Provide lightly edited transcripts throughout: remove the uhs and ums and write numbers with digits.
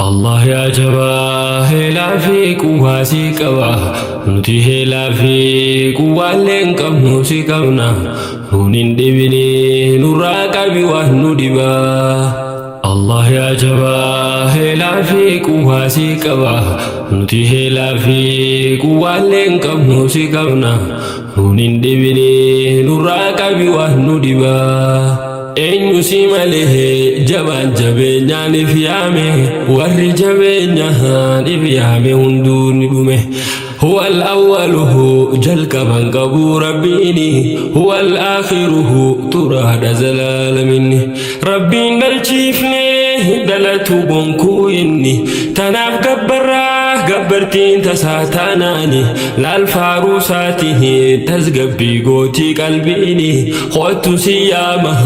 Allah yaa jabaa heelaa fi quwwaa si qaba. Nuti heelaa fi quwwaallee hin qabnu si qabna. Nuun hin dhibini, nurraa qabi waan nu dhibaa. Allah yaa jabaa heelaa fi quwwaa si qaba. Nuti heelaa fi quwwaallee hin qabnu si qabna. Nuun hin dhibini, nurraa qabi waan nu dhibaa. Eenyu si malee jabaan jabeenyaan if yaame? Warri jabeenyaan if yaame hunduu ni dhume. Huwa al-awwaluhu, jalqaban qabu Rabbiini. Huwa al-aakhiruhu, turaadha zalaalaminni. Rabbiin dhalchiifne, dhalatu gonkuu inni. Tanaaf gabbarraa, gabbartiin tasaa taanaani. Laal faaruu isaatiin tasgabbii gootii qalbiini. Kottu si yaama,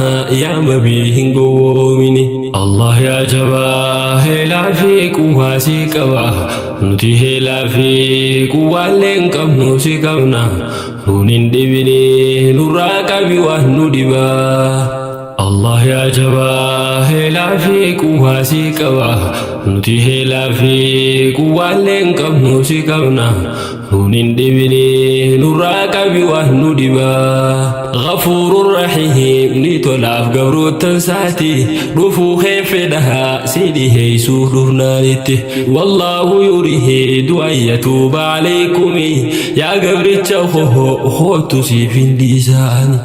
yaama bii hin gowwoomini. Allah yaa jabaa heelaa fi quwwaa si qaba. Nuti heelaa fi quwwaallee hin qabnu si qabna. Nuun hin dhibini, nurraa qabi waan nu dhibaa. Allah yaa jabaa heelaa fi quwwaa si qaba. Nuti heelaa fi quwwaallee hin qabnu si qabna. Nuun hin dhibini, nurraa qabi waan nu dhibaa. Ghafuurur Rahiim ni tolaaf gabroottan saati. Dhufuu kee fedha si dhiheessuu dhufnaanitti. Wallaahu yuriidu an yatuuba alaykum. Yaa gabricha koo, kootu siif hin dhiisaani.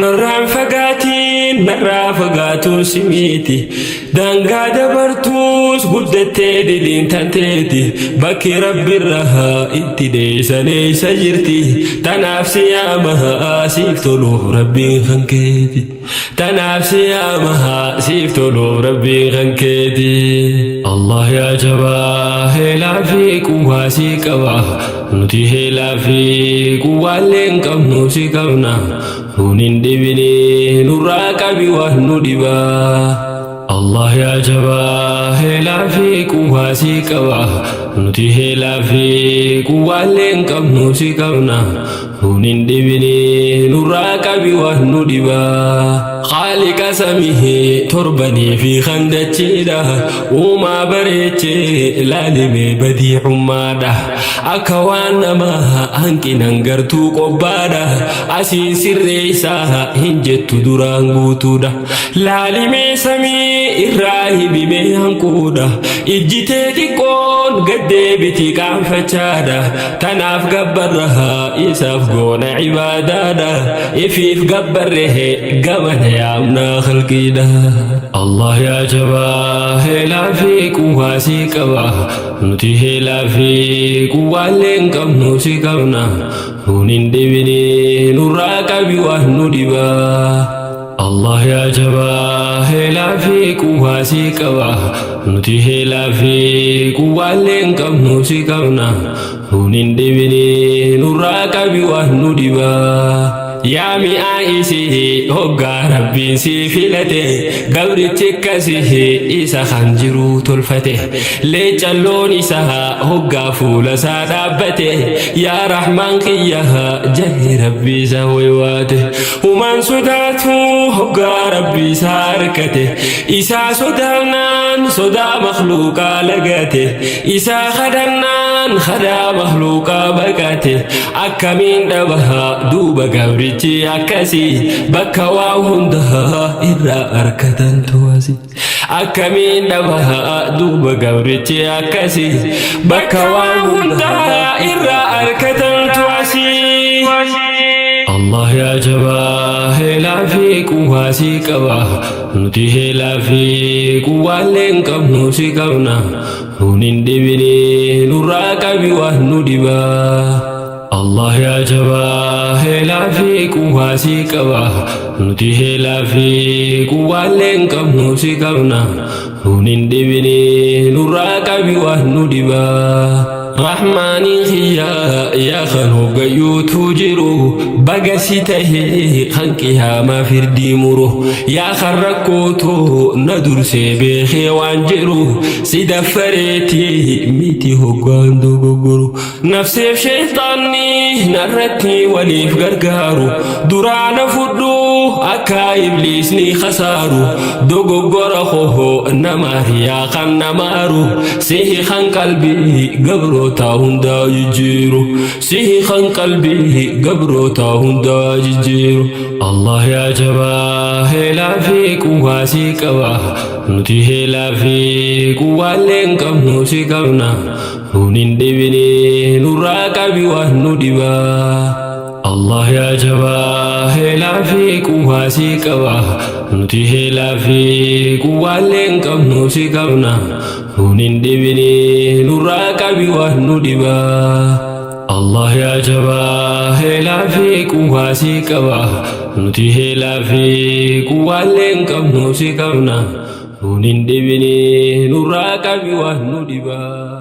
Narraan fagaatiin, narraa fagaatuun si miti. Daangaa dabartuus guddattee diliin tanteeti. Bakki Rabbirraa itti deessan eessa jirti? Tanaaf si yaama, siif toluuf Rabbiin kan keeti. Tanaaf si yaama, siif toluuf Rabbiin kan keeti. Allah yaa jabaa heelaa fi quwwaa si qaba. Nuti heelaa fi quwwaallee hin qabnu si qabna. Nuun hin dhibini, nurraa qabi waan nu dhibaa. Allah yaa jabaa heelaa fi quwwaa si qaba. Nuti heelaa fi quwwaallee hin qabnu si qabna. Nuun hin dhibini, nurraa qabi waan nu dhibaa. Khaaliqa samii torbanii fi khandachiidha. Uumaa bareechee laalimee badiicummaadha. Akka waan namaa hanqinan gartuu qobbaadha. Asiin sirreessaa hin jettu, duraan guutuudha. Laalimee samii irraa hibimee hanquudha. Ijjitee xiqqoon gaddeebiti qaanfachaadha. Tanaaf gabbarra, isaaf goona ibaadaadha. Ifiif gabbarre, gamana yaamnaa khalqiidha. Allah yaa jabaa heelaa fi quwwaa si qaba. Nuti heelaa fi quwwaallee hin qabnu si qabna. Nuun hin dhibini, nurraa qabi waan nu dhibaa. Allah yaa jabaa heelaa fi quwwaa si qaba. Nuti heelaa fi quwwaallee hin qabnu si qabna. Nuun hin dhibini, nurraa qabi waan nu dhibaa. Yaa mi'aa isii hoggaa Rabbiin si filate, gabrichi akkasii isa kan jiru tolfate. Leecalloon isaa hoggaa fuula isaa dhaabbate, yaa Rahmaan kiyya jahee Rabbi isa waywaate. Humaan sodaatu hoggaa Rabbi isaa harkate. Isaa sodaannaan sodaa makhluuqaa lagate. Isaa kadhannaan kadaa makhluuqaa baqate. Akkamiin dhabaha duuba gabrichi akkasii, bakka waa hundaa irraa harkatan tuwasi? Akkamiin dhabaha duuba gabrichi akkasii, bakka waa hundaa irraa harkatan tuwasi? Allah yaa jabaa heelaa fi quwwaa si qaba. Nuti heelaa fi quwwaallee hin qabnu si qabna. Nuun hin dhibini, nurraa qabi waan nu dhibaa. Allah yaa jabaa heelaa fi quwwaa si qaba. Nuti heelaa fi quwwaallee hin qabnu si qabna. Nuun hin dhibini, nurraa qabi waan nu dhibaa. Rahmaaniin kiyya yaa kan hoggayyuutu jiru baga si tahee kan qiyaamaa firdii muru yaa kan rakkootu na dursee beekee waan jiru si daffareeti miti hoggaan dogoggoru nafseef shayxaanni narratti waliif gargaaru duraa na fudhu akka ibliisni khasaaru dogoggora koo namaaf yaa kan namaaru sihi kan qalbii gabroota hundaa jijjiiru sihi kan qalbii gabroota hundaa jijjiiru. Allah yaa jabaa heelaa fi quwwaa si qaba nuti heelaa fi quwwaallee hin qabnu si qabna nuun hin dhibini nurraa qabi waan nu dhibaa. Allah yaa jabaa heelaa fi quwwaa si qaba nuti heelaa fi quwwaallee hin qabnu si qabna nuun hin dhibini nurraa qabi waan nu dhibaa. Allah yaa jabaa heelaa fi quwwaa si qaba nuti heelaa fi quwwaallee hin qabnu si qabna nuun hin dhibini nurraa qabi waan nu dhibaa.